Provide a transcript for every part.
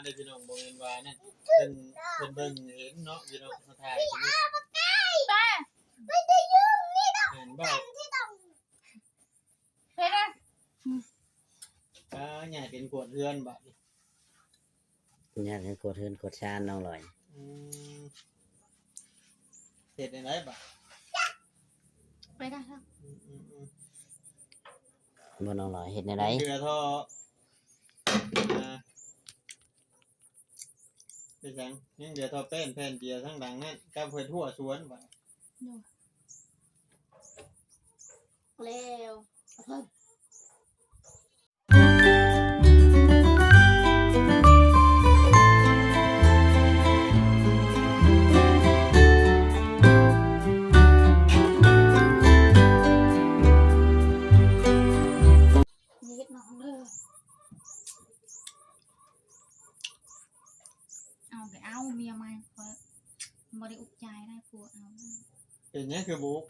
ເດ້ພີ່ນ້ອງ ບໍ່ແມ່ນວ່ານັ້ນ ເພິ່ນ ເພິ່ນເບິ່ງເຫັນເນາະພີ່ນ້ອງ ເຮົາຖ່າຍໃຫ້ເບິ່ງ ແມ່ນບໍ່? ເປັນຫຍັງ? ອ່າ ຍ້າຍເປັນກວດເຮືອນບາດນີ້ ຍ້າຍເປັນກວດເຮືອນກວດຊານນ້ອງລອຍ. ອືມ ເຮັດແນວໃດບາດ? ໄປໄດ້ແລ້ວ. ອືມໆໆ ບໍ່ ນ້ອງລອຍເຮັດແນວໃດ? ເຫຼືອທໍ່ ອ່າ ເປັນຫຍັງ? ຍັງເຫຼືອທໍ່ແປ້ນແຜ່ນດຽວທາງຫຼັງນັ້ນ ກັບເຮັດຮົ້ວສວນບາດ. ໂດຍ ແລ້ວ ເຮັດນ້ອງເດີ. ເອົາໄປເອົາເມຍໃໝ່ ຂ້ອຍບໍ່ໄດ້ອຸກໃຈໄດ້ ຜົວເອົາ. ເປັນຫຍັງຄືບໍ່ອຸກ?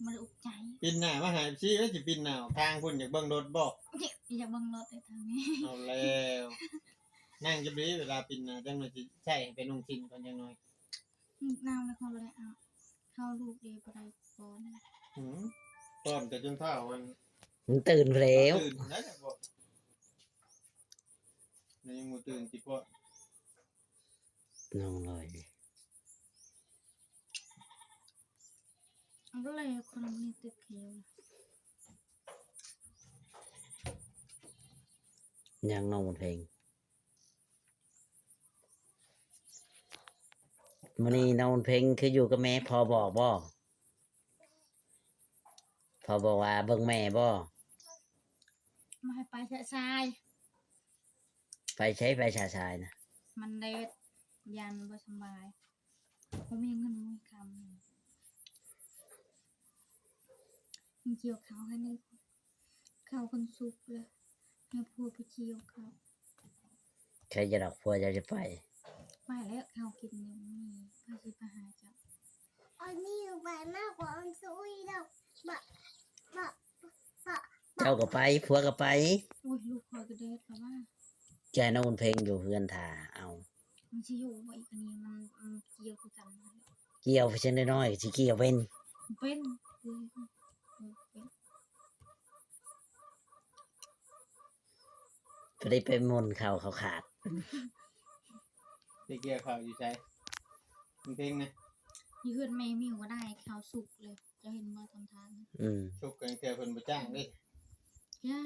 ບໍ່ໄດ້ອຸກໃຈ. ປິ່ນໜ້າມາຫາ ເອັຟຊີ ວ່າຊິປິ່ນໜ້າອອກທາງພຸ້ນ ຢາກເບິ່ງລົດບໍ່? ຢາກເບິ່ງລົດໄດ້ທາງນີ້. ເອົາແລ້ວ ນັ່ງຈະດີ ເວລາປິ່ນໜ້າ ຈັກໜ້ອຍຊິໃຊ້ໃຫ້ໄປນຸ່ງສິ້ນກ່ອນ ຈັກໜ້ອຍ. ອືມ ໜາວແລ້ວ ເຂົາບໍ່ໄດ້ເອົາ ເຮົາລູກເດ ບໍ່ໄດ້ປ້ອນ. ອືມ ປ້ອນກໍຈົນເຖົ້າ ມັນ ມັນຕື່ນແລ້ວ ຕື່ນແລ້ວ ຍັງບໍ່ຕື່ນຕິປ້ອນ. ນ້ອງລອຍ ເອົາເລີຍ ຄົນນີ້ຕິດຂຽວ. ຍັງ ນ້ອງບຸນເພັງ ມື້ນີ້ນ້ອງບຸນເພັງຄືຢູ່ກັບແມ່ ພໍ່ບອກບໍ່? ພໍ່ບອກວ່າເບິ່ງແມ່ບໍ່? ບໍ່ໃຫ້ໄປຊະຊາຍ. ໄປໃສ ໄປຊະຊາຍນະ? ມັນແດດ ຢ້ານບໍ່ສະບາຍ. ບໍ່ມີເງິນບໍ່ມີຄຳ. ມັນກ່ຽວເຂົ້າໃຫ້ນີ້ ເຂົ້າຄົນສຸກແລ້ວ ໃຫ້ຜົວໄປກ່ຽວເຂົ້າ. ໃຜຈະດອກ ຜົວເຈົ້າຈະໄປ? ໄປແລ້ວ ເຂົ້າກິນຍັງມີ ໃຜຊິໄປຫາເຈົ້າ? ອັນນີ້ໄປມາກກວ່າອັນສຸຍດອກ ບະ ບະ ບະ ເຈົ້າກໍໄປ ຜົວກໍໄປ. ໂອ້ຍ ລູກຂ້ອຍກໍແດດແລ້ວວ່າ ຈະໃຫ້ນ້ອງບຸນເພັງຢູ່ເຮືອນຖ້າເອົາ. ມັນຊິຢູ່ບໍ່ອີກ ອັນນີ້ມັນ ມັນກ່ຽວຄືກັນ. ກ່ຽວໄປຊັ້ນນ້ອຍໆ ຊິກ່ຽວເປັນ ເປັນ ເປັນ ບໍ່ໄດ້ໄປໝົນເຂົ້າ ເຂົ້າຂາດ. ໄປກ່ຽວເຂົ້າຢູ່ໃສ? ເປັນເພງນະ? ຢູ່ເຮືອນແມ່ມິວກໍໄດ້ ເຂົ້າສຸກເລີຍ. ເຈົ້າເຫັນບໍ່ ທຳທານ ອືມ ສຸກກໍຍັງເທື່ອເພິ່ນບໍ່ຈ້າງເດ້. ຢ່າ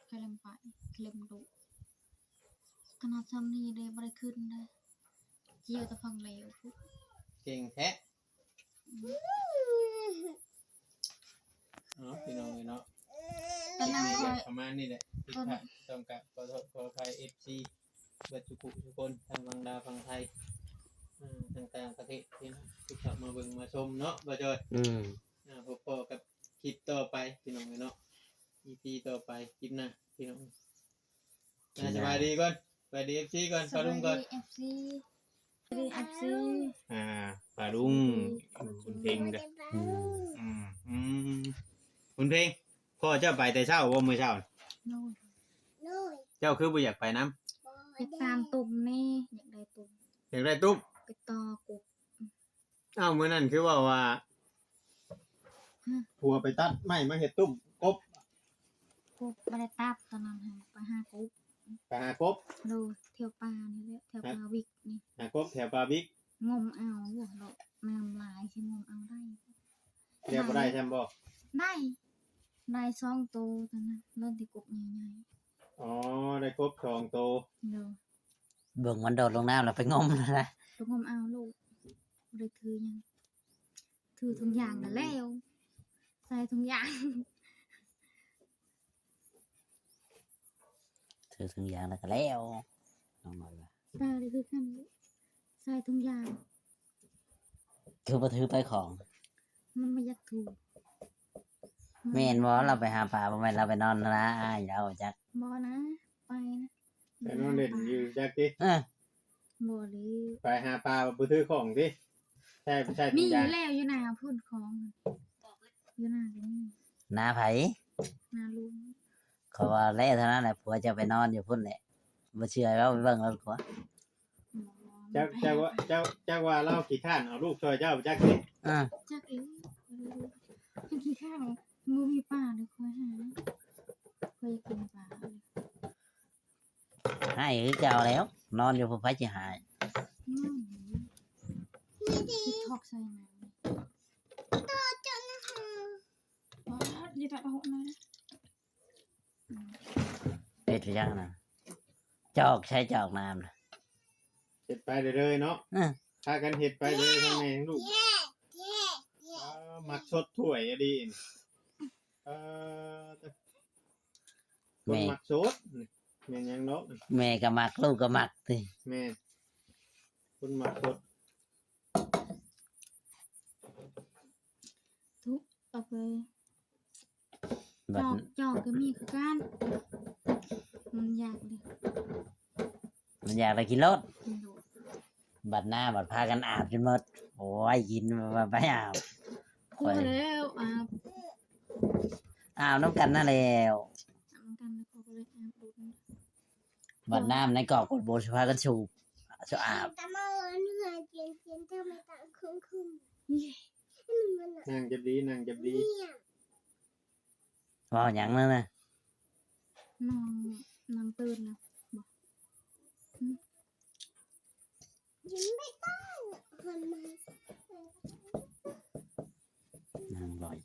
ໄປລຳໄປ ເລັມດຸ ຂະໜາດຊ່ຳນີ້ເດ້ ບໍ່ໄດ້ຂຶ້ນເດ້ ກ່ຽວແຕ່ຝັ່ງແລ້ວພຸ້ນ. ເກັ່ງແທ້. ອືມ ເນາະ ພີ່ນ້ອງເອີຍເນາະ ຕອນນັ້ນຂ້ອຍ ປະມານນີ້ແຫຼະ ຜິດພາດ ຕ້ອງການຂໍໂທດຂໍອະໄພ ເອັຟຊີ ເບິດທຸກຜູ້ທຸກຄົນ ທັງຝັ່ງລາວຝັ່ງໄທ ເອີ ຕ່າງໆປະເທດ ທີ່ເຂົ້າມາເບິ່ງມາຊົມເນາະ ບ່າວຈອຍ. ອືມ ອ່າ ພົບພໍ້ກັບຄລິບຕໍ່ໄປ ພີ່ນ້ອງເອີຍເນາະ ອີພີຕໍ່ໄປ ຄລິບໜ້າ ພີ່ນ້ອງ. ອ່າ ສະບາຍດີກ່ອນ ສະບາຍດີເອັຟຊີກ່ອນ ປ້າລຸງກ່ອນ ເອັຟຊີ ສະບາຍດີເອັຟຊີ. ອ່າ ປ້າລຸງ ບຸນເພັງເດີ. ອືມ ອືມ ອືມ ບຸນເພັງ ພໍ່ເຈົ້າໄປແຕ່ເຊົ້າບໍ່ມື້ເຊົ້າ? ໂດຍ ໂດຍ ເຈົ້າຄືບໍ່ຢາກໄປນຳ? ຢາກຕາມຕຸ່ມແດ່ ຢາກໄດ້ຕຸ່ມ ຢາກໄດ້ຕຸ່ມ ໄປຕໍ່ກົບ. ອ້າວ ມື້ນັ້ນຄືເວົ້າວ່າ ຮະ ຜົວໄປຕັດໄມ້ມາເຮັດຕຸ້ມກົບ. ກົບບໍ່ໄດ້ຕັດຕອນນັ້ນ ໄປຫາກົບ ໄປຫາກົບ. ໂດຍ ແຖວປ່ານີ້ແຫຼະ ແຖວປ່າວິກນີ້ ຫາກົບແຖວປ່າວິກ. ງົມເອົາ ໂອ້ ນ້ຳຫຼາຍ ຊິງົມເອົາໄດ້ ແລ້ວບໍ່ໄດ້ຊ້ຳບໍ່? ໄດ້ ໄດ້ສອງໂຕຕອນນັ້ນ ເລີ່ມແຕ່ກົບໃຫຍ່ໆ. ອໍ ໄດ້ກົບສອງໂຕ. ໂດຍ ເບິ່ງມັນໂດດລົງນ້ຳແລ້ວໄປງົມນະ ໄປງົມເອົາໂລດ ບໍ່ໄດ້ຖືຫຍັງ ຖືຖົງຢາງນະແລ້ວ ໃສ່ຖົງຢາງ ຖືຖົງຢາງແລ້ວກໍແລ້ວ ນ້ອງນ້ອຍວ່າ. ຕາໄດ້ຄືກັນ ໃສ່ຖົງຢາງ ຄືບໍ່ຖືໄປຂອງ ມັນບໍ່ຢາກຖື. ແມ່ນບໍ່ ລາວໄປຫາປາ ບໍ່ແມ່ນລາວໄປນອນນະ ອ້າຍລາວຈັກ. ບໍ່ນະ ໄປນະ ໄປນອນຫຼິ້ນຢູ່ຈັກຕິ. ເອີ ບໍ່ເລີຍ ໄປຫາປາບໍ່ຖືຂອງຕິ. ໃຊ່ ໃຊ່ ມີຢູ່ແລ້ວ ຢູ່ນາພຸ້ນຂອງ ຢູ່ນາກໍມີ. ນາໃຜ? ນາລຸງ. ເຂົາວ່າແລ້ວເທົ່ານັ້ນແຫຼະ ຜົວເຈົ້າໄປນອນຢູ່ພຸ້ນແຫຼະ. ບໍ່ເຊື່ອເວົ້າໄປເບິ່ງເອົາດີກວ່າ. ຈັກ ຈັກວ່າ ຈັກ ຈັກວ່າລາວຂີ້ຄ້ານເອົາລູກຊ່ອຍເຈົ້າໄປຈັກຕິ. ອ່າ ຈັກອີກ ຂີ້ຄ້ານ ບໍ່ມີປາເລີຍ ຂ້ອຍຫາ ຂ້ອຍຢາກກິນປາ. ໃຫ້ຄືເກົ່າແລ້ວ ນອນຢູ່ພຸ້ນ ໃຜຊິໃຫ້. ນອນຢູ່ TikTok ໃສ່ນາງ ອໍ ຢ່າຕັດເອົາອອກນະ. ເຮັດໄປຫຍັງນະ? ຈອກໃຊ້ຈອກນ້ຳນະ ເຮັດໄປເລື້ອຍໆເນາະ. ເອີ ພາກັນເຮັດໄປເລື້ອຍ ທັງແມ່ທັງລູກ. ເອີ ມັກສົດຖ້ວຍອີ່ຫຼີ. ເອີ ຄົນມັກສົດ ແມ່ນຫຍັງເນາະ ແມ່ກໍມັກ ລູກກໍມັກຕິ. ແມ່ນ ຄົນມັກສົດ. ທຸກ ເອົາໄປ ບັດ ຈອກ ຈອກກໍມີຄືກັນ ມັນຢາກເດ້ ມັນຢາກແລ້ວກິນໂລດ ກິນໂລດ. ບັດໜ້າບັດພາກັນອາບຈົນໝົດ. ໂອ້ຍ ກິນ ໄປອາບ ຂ້ອຍ ພໍແລ້ວ ອາບ ອາບນຳກັນນັ້ນແຫຼ້ວ ອາບນຳກັນແລ້ວກໍເລີຍອາບໂດດ. ບັດນ້ຳໃນກອກກົດໂບຊິພາກັນສູບ ສູບອາບ. ນັ່ງຈັບດີ ນັ່ງຈັບດີ. ເວົ້າຫຍັງນັ້ນນະ? ນ້ອງ ນ້ອງຕື່ນນະບໍ່? ອືມ ນາງລອຍ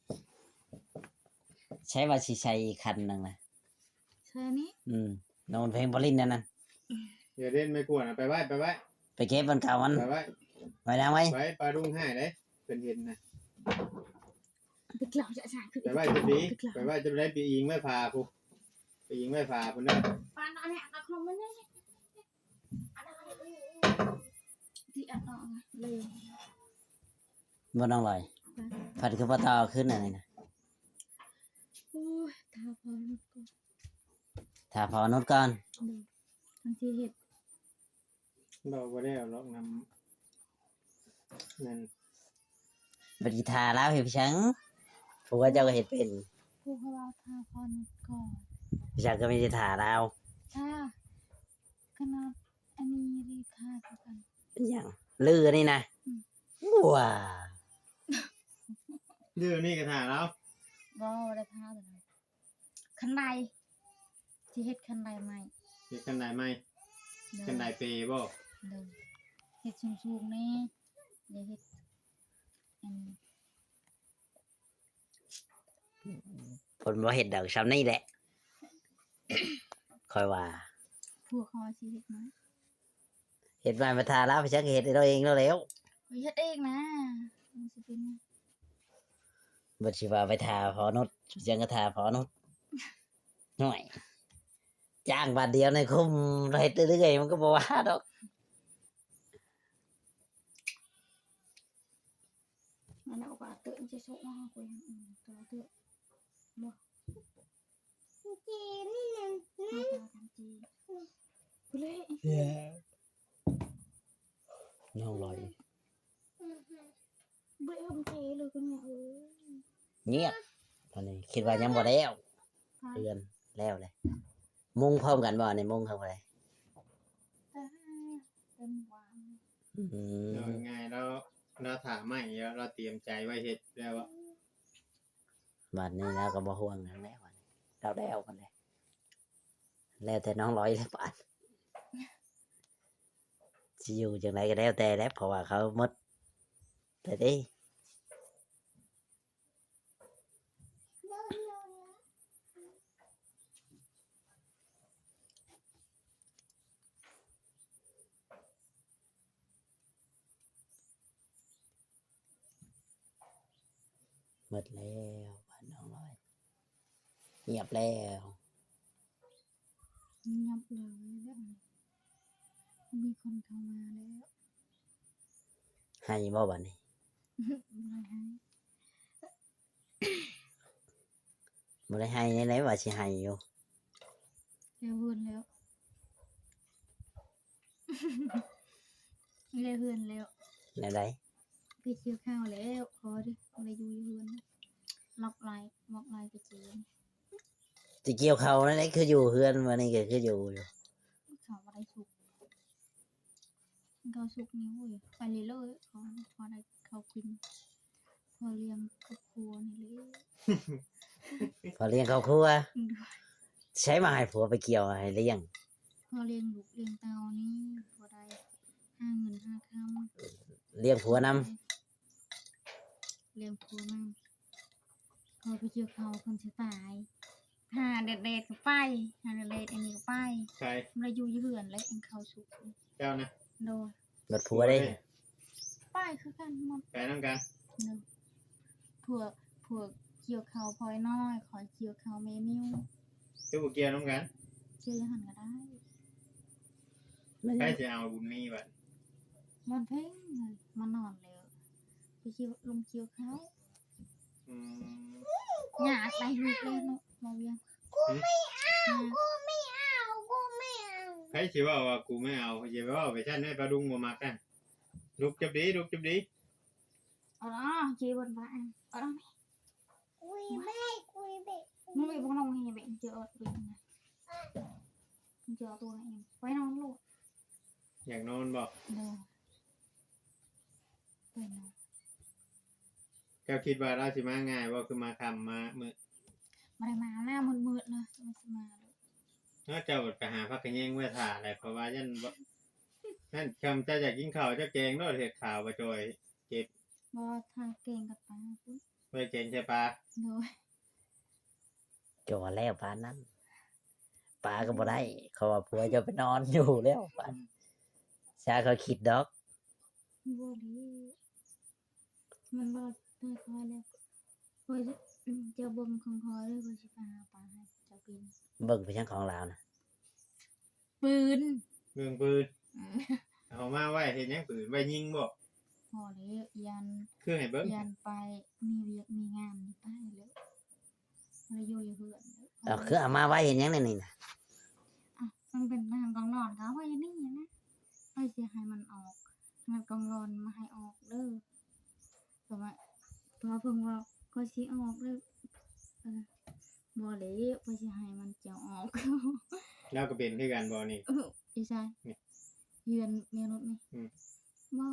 ໃຊ້ວ່າຊິໃສ່ອີກຄັນໜຶ່ງນະ. ໃສ່ອັນນີ້? ອືມ ນ້ອງເພັງບໍ່ຫຼິ້ນແນວນັ້ນ. ຢ່າຫຼິ້ນໄມ້ກວດນະ ໄປໄວ້ ໄປໄວ້ ໄປເກັບອັນເກົ່າມັນ ໄປໄວ້ ໄວ້ນາງໄວ້ ໄວ້ ປາລຸງໃຫ້ເດ້ ເພິ່ນເຫັນນະ. ໄປເຈົ້າຈະສ້າງຂຶ້ນ ໄປໄວ້ຈຸດດີ ໄປໄວ້ຈຸດໃດ ໄປອີງໄວ້ຝາພຸ້ນ ໄປອີງໄວ້ຝາພຸ້ນເດີ. ປານອັນນີ້ເອົາຂອງມັນນີ້ ທີ່ອັດອອກນະ ເລີຍ ບໍ່ນ້ອງລອຍ ໄປ ພັດຄືບໍ່ຕໍ່ຄືນອັນນີ້ນະ. ໂອ້ຍ ຖ້າພໍ່ນຸດກ່ອນ ຖ້າພໍ່ນຸດກ່ອນ ໂດຍ ຈັ່ງຊິເຮັດ. ເວົ້າບໍ່ແລ້ວດອກນຳນັ້ນ ບັດນີ້ຖ້າລາວເຮັດໄປຊັ້ນ ຜົວເຈົ້າກໍເຮັດເປັນ ຜູ້ເຂົາເວົ້າຖ້າພໍ່ນຸດກ່ອນ ໄປຊັ້ນກໍມີແຕ່ຖ້າລາວ ຖ້າ ຂະໜາດອັນນີ້ເລີຍຖ້າຄືກັນ. ອີຫຍັງ? ລືອັນນີ້ນະ? ອືມ ວ້າ ລືອັນນີ້ກໍຖ້າລາວ ບໍ່ ບໍ່ໄດ້ຖ້າໂຕນັ້ນ. ຄັນໄດ ຊິເຮັດຄັນໄດໃໝ່ ເຮັດຄັນໄດໃໝ່ ໂດຍ ຄັນໄດເປບໍ່? ໂດຍ ເຮັດສູງໆແດ່ ຢ່າເຮັດອັນ ເພິ່ນບໍ່ເຮັດດອກ ຊ່ຳນີ້ແຫຼະ ຂ້ອຍວ່າ ພວກເຮົາຊິເຮັດໃໝ່. ເຮັດໃໝ່ມາຖ້າລາວ ໄປຈັ່ງເຮັດເອງແລ້ວ ຂ້ອຍເຮັດເອງນະ ມັນຊິເປັນຫຍັງ? ບັດຊິວ່າໄປຖ້າພໍ່ນຸດ ໄປຈັ່ງກໍຖ້າພໍ່ນຸດ ໂອ້ຍ ຈ້າງບາດດຽວໃນຄຸ້ມ ເຮັດເລື້ອຍໆ ມັນກໍບໍ່ວ່າດອກ. ອັນນັ້ນກໍເຕີນຊິໂຊະມາ ຂ້ອຍ ອືມ ເຕີນ ບໍ່ ເຈນີ້ນະ ເອົາຕາກັນເຈ ເລະ ນ້ອງລອຍ ບໍ່ເອົາເຈເລີຍກໍແມ່ເອີຍ ງຽບ ຕອນນີ້ຄິດວ່າຍັງບໍ່ແລ້ວ ເຮືອນແລ້ວເລີຍ. ມຸງພ້ອມກັນບໍ່? ອັນນີ້ມຸງເທົ່າໃດ? ແຕ່ ແຕ່ມື້ວານ ອືມ ເວົ້າງ່າຍໆ ລາວ ລາວຖ້າໄມ້ແລ້ວ ລາວຕຽມໃຈໄວ້ເຮັດແລ້ວ. ບາດນີ້ລາວກໍບໍ່ຫ່ວງຫຍັງແລ້ວ ບາດນີ້ລາວແລ້ວ ບາດນີ້ແລ້ວແຕ່ນ້ອງລອຍແລ້ວ ບາດຊິຢູ່ຈັ່ງໃດກໍແລ້ວແຕ່ແຫຼະ ເພາະວ່າເຂົາໝົດແລ້ວເດ້. ໝົດແລ້ວ ບ້ານນ້ອງລອຍ ງຽບແລ້ວ ງຽບເລີຍແບບນີ້ ບໍ່ມີຄົນເຂົ້າມາແລ້ວ. ໄຫ້ບໍ່ບາດນີ້? ບໍ່ໄດ້ໄຫ້ ບໍ່ໄດ້ໄຫ້ແນວໃດວ່າຊິໄຫ້ຢູ່ ແລ້ວເຮືອນແລ້ວ ແລ້ວເຮືອນແລ້ວ ແນວໃດ? ໄປກ່ຽວເຂົ້າແລ້ວ ຂໍເດີ້ ບໍ່ໄດ້ຢູ່ເຮືອນ ລັອກລາຍ ລັອກລາຍໄປເກັບ ຊິກ່ຽວເຂົ້າແນວໃດ ຄືຢູ່ເຮືອນ ມື້ນີ້ກໍຄືຢູ່ ຢູ່ ເຂົ້າບໍ່ໄດ້ສຸກ ເຂົ້າສຸກນີ້ ໂອ້ຍ ໄປເລື້ອຍໆ ຂໍ ຂໍໄດ້ເຂົ້າກິນ ພໍລ້ຽງຄອບຄົວນີ້ແຫຼະ ພໍລ້ຽງຄອບຄົວ ໂດຍ ໃຊ້ມາໃຫ້ຜົວໄປກ່ຽວໃຫ້ລ້ຽງ ພໍລ້ຽງລູກລ້ຽງເຕົ້ານີ້ ພໍໄດ້ຫາເງິນຫາຄຳ ລ້ຽງຜົວນຳ ລ້ຽງຜົວນຳ ພໍໄປກ່ຽວເຂົ້າເພິ່ນຊິຕາຍ ຫາແດດໆກໍໄປ ຫາແດດໆອັນນີ້ກໍໄປ ໃສ ບໍ່ໄດ້ຢູ່ຢູ່ເຮືອນແຫຼະ ເຂົ້າສຸກ ເຈົ້ານະ ໂດຍ ບັດຜົວເດ້ ໄປຄືກັນໝົດ ໄປນຳກັນ ໂດຍ ຜົວ ຜົວກ່ຽວເຂົ້າພໍ່ນ້ອຍ ຂ້ອຍກ່ຽວເຂົ້າແມ່ມິວ ຄືບໍ່ກ່ຽວນຳກັນ ກ່ຽວຢູ່ຫັ້ນກໍໄດ້ ໃຜຊິເອົາບຸນມີບັດ ວັນເພັງ ມານອນແລ້ວ ໄປກ່ຽວ ລົງກ່ຽວເຂົ້າ ອືມ ຍາກໄປລູກເລີຍເນາະ ບໍ່ວຽງ ກູໄມ່ເອົາ ກູໄມ່ເອົາ ກູໄມ່ເອົາ ໃຜຊິເວົ້າວ່າກູໄມ່ເອົາ ຢ່າໄປເວົ້າໄປຊັ້ນເດີ ປາລຸງບໍ່ມັກນັ້ນ ລຸກຈັບດີ ລຸກຈັບດີ ເອົາລະ ເຈວັນວ່າ ເອົາລະ ກຸຍແມ່ ກຸຍແມ່ ມັນເປັນພວກນ້ອງເຮັດແບບເຈອອອດເປັນນະ ເຈອອອດຕົວເອງ ໄປນອນໂລດ ຢາກນອນບໍ່ ໂດຍ ໄປນອນ ເຈົ້າຄິດວ່າລາວຊິມາງ່າຍບໍ່ ຄືມາຄ່ຳມາມືດ ບໍ່ໄດ້ມານະ ມືດໆນະ ມັນຊິມາໂລດ ເນາະ ເຈົ້າໄປຫາຜັກຂະແຍງໄວ້ຖ້າແຫຼະ ເພາະວ່າຢ້ານບໍ່ ນັ້ນ ຄັນເຈົ້າຢາກກິນເຂົ້າ ເຈົ້າແກງໂລດ ເຮັດຂ້າວບໍ່ຈ່ອຍເກັບ ບໍ່ ຖ້າແກງກັບປາພຸ້ນ ໄວ້ແກງໃສ່ປາ ໂດຍ ກໍວ່າແລ້ວປານນັ້ນ ປາກໍບໍ່ໄດ້ ເພາະວ່າຜົວເຈົ້າໄປນອນຢູ່ແລ້ວ ປານ ອືມ ຊາເຂົາຄິດດອກ ບໍ່ເດ້ ມັນບໍ່ໄດ້ຄ່ອຍແລ້ວ ຂ້ອຍ ເຈົ້າເບິ່ງຂອງຂ້ອຍເດີ ຂ້ອຍຊິໄປຫາປາໃຫ້ເຈົ້າກິນ ເບິ່ງໄປຫຍັງຂອງລາວນະ ປືນ ເບິ່ງປືນ ອືມ ເອົາມາໄວ້ເຮັດຫຍັງປືນ ໄວ້ຍິງບໍ່ ພໍແລ້ວ ຢ້ານ ຄືໃຫ້ເບິ່ງ ຢ້ານໄປມີວຽກມີງານນີ້ໄປແລ້ວ ລະຢູ່ຢູ່ເຮືອນ ເອົາ ຄືເອົາມາໄວ້ເຮັດຫຍັງແນວນີ້ນະ ອ່ະ ມັນເປັນທາງກອງຫຼອນ ເຂົາເອົາໄວ້ຢູ່ນີ້ນະ ຂ້ອຍຊິໃຫ້ມັນອອກ ທາງກອງຫຼອນມາໃຫ້ອອກເດີ ເພາະວ່າ ເພາະວ່າເພິ່ນວ່າຂ້ອຍຊິອອກເດີ ເອີ ບໍ່ແລ້ວ ຂ້ອຍຊິໃຫ້ມັນເຈົ້າອອກ ລາວກໍເປັນຄືກັນບໍ່ນີ້ ເອີ ຢູ່ໃສ ນີ້ ເຮືອນແມ່ລົດນີ້ ອືມ ບໍ່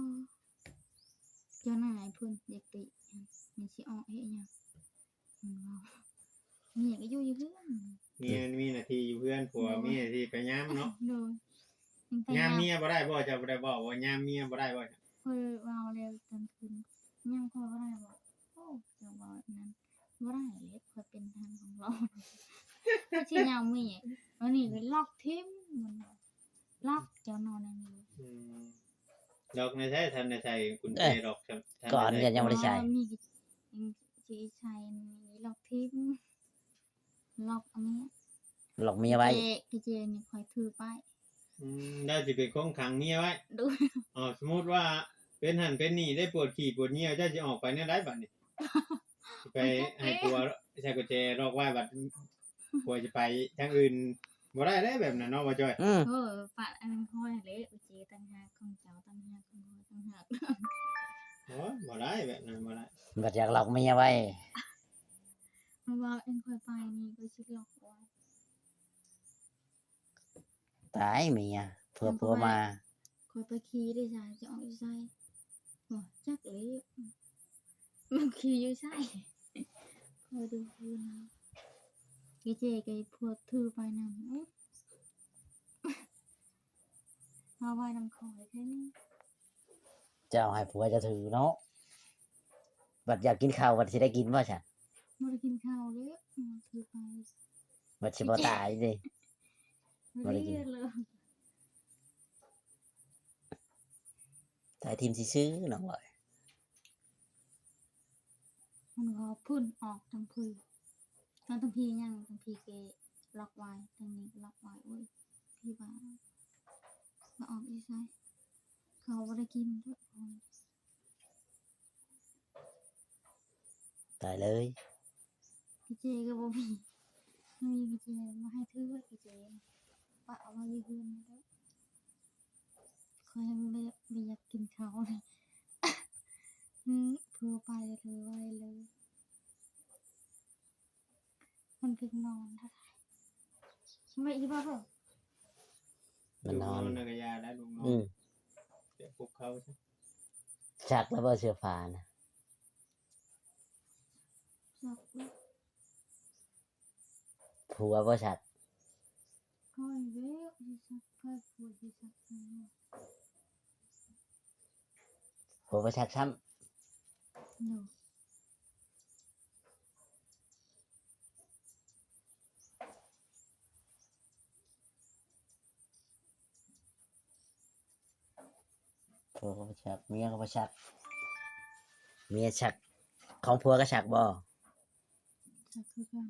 ເຈົ້ານາຍເພິ່ນຢາກຕິ ມັນຊິອອກເຮັດຫຍັງ ມັນເວົ້າ ເມຍກໍຢູ່ຢູ່ເຮືອນ ເມຍມີໜ້າທີ່ຢູ່ເຮືອນ ຜົວ ໂດຍ ມີໜ້າທີ່ໄປຍາມເນາະ ໂດຍ ຍາມເມຍບໍ່ໄດ້ບໍ່ ເຈົ້າບໍ່ໄດ້ເວົ້າວ່າຍາມເມຍບໍ່ໄດ້ບໍ່ ຂ້ອຍເວົ້າແລ້ວຕອນຄືນ ຍາມຂ້ອຍບໍ່ໄດ້ບໍ່ ໂອ້ ເຈົ້າເວົ້ານັ້ນ ບໍ່ໄດ້ເລີຍ ຂ້ອຍເປັນທາງຂອງລາວ ຂ້ອຍຊິຍາມເມຍ ອັນນີ້ກໍລັອກຖິ້ມ ມັນວ່າ ລັອກ ເຈົ້ານອນໃນນີ້ ອືມ ລັອກໃນໃສ ທັນໄດ້ໃສ່ກຸນແຈ ເອີ ລັອກ ທັນ ກ່ອນກໍຍັງບໍ່ໄດ້ໃສ່ ມີ ຊິໃສ່ລັອກຖິ້ມ ລັອກອັນນີ້ ລັອກເມຍໄວ້ ເຈ ເຈນີ້ຂ້ອຍຖືໄປ ອືມ ລາວຊິເປັນຄົນຂັງເມຍໄວ້ ໂດຍ ເອົາ ສົມມຸດວ່າເປັນຫັ້ນເປັນນີ້ ໄດ້ປວດຂີ້ປວດຍ່ຽວ ເຈົ້າຊິອອກໄປແນວໃດບັດນີ້ ໄປໃຫ້ຜົວໃສ່ກຸນແຈລັອກໄວ້ ບັດຜົວຈະໄປທາງອື່ນບໍ່ໄດ້ເດ້ ແບບນັ້ນເນາະ ບໍ່ຈ້ອຍ ອືມ ເອີ ປະອັນຂ້ອຍແຫຼະ ກຸນແຈຕ່າງຫາກ ຂອງເຈົ້າຕ່າງຫາກ ຂອງຂ້ອຍຕ່າງຫາກ ໂອ້ຍ ບໍ່ໄດ້ ແບບນັ້ນບໍ່ໄດ້ ບັດຢາກລັອກເມຍໄວ້ ເພາະວ່າອັນຂ້ອຍໄປນີ້ ຂ້ອຍຊິລັອກໄວ້ ຕາຍເມຍ ເພື່ອຜົວມາ ຂ້ອຍໄປຂີ່ໄດ້ຊະ ຈະອອກຢູ່ໃສ ບໍ່ຈັກເລີຍ ມັນຂີ່ຢູ່ໃສ ຂ້ອຍດູຢູ່ນຳ ເຈ ເຈ ກໍໃຫ້ຜົວຖືໄປນຳ ເອົາໄວ້ນຳຂ້ອຍແທ້ນີ້ ເຈົ້າໃຫ້ຜົວເຈົ້າຖືເນາະ ບັດຢາກກິນເຂົ້າ ບັດຊິໄດ້ກິນບໍ່ຊະ ບໍ່ໄດ້ກິນເຂົ້າເລີຍ ຖືໄປ ບັດຊິບໍ່ຕາຍເດ້ ບໍ່ໄດ້ກິນ ຕາຍຖິ້ມຊື່ໆ ນ້ອງລອຍ ມັນກໍພຸ້ນອອກທາງພີ້ ທາງ ທາງພີ້ຍັງ ທາງພີ້ເກລັອກໄວ້ ທາງນີ້ກໍລັອກໄວ້ ໂອ້ຍ ພີ້ວ່າມາອອກຢູ່ໃສ ເຂົາບໍ່ໄດ້ກິນເດີ້ ຕາຍເລີຍ ກິເຈກໍບໍ່ມີ ມີກິເຈບໍ່ໃຫ້ຖື ກິເຈປະເອົາໄວ້ຢູ່ເຮືອນນີ້ແຫຼະ ຂ້ອຍຍັງບໍ່ ບໍ່ຢາກກິນເຂົ້າເລີຍ ອື ຜົວໄປເລີຍ ໄວເລີຍ ມັນເພິ່ງນອນເທົ່າໃດ ໄວ້ອີກບໍ່ເບິ່ງ ມັນນອນ ລູກນອນນະກະຢ່າແລ້ວ ລູກນອນ ອືມ ໄປປຸກເຂົາຊະ. ຊັກແລ້ວບໍ່ເສື້ອຜ້ານະ? ຊັກແລ້ວ. ຜົວບໍ່ຊັກ? ຂ້ອຍແລ້ວຊິຊັກ ໃຜຜົວຊິຊັກໃຫ້? ຜົວບໍ່ຊັກຊ້ຳ? ໂດຍ. ຜົວກໍບໍ່ຊັກ ເມຍກໍບໍ່ຊັກ. ເມຍຊັກ ຂອງຜົວກໍຊັກບໍ່? ຊັກຄືກັນ.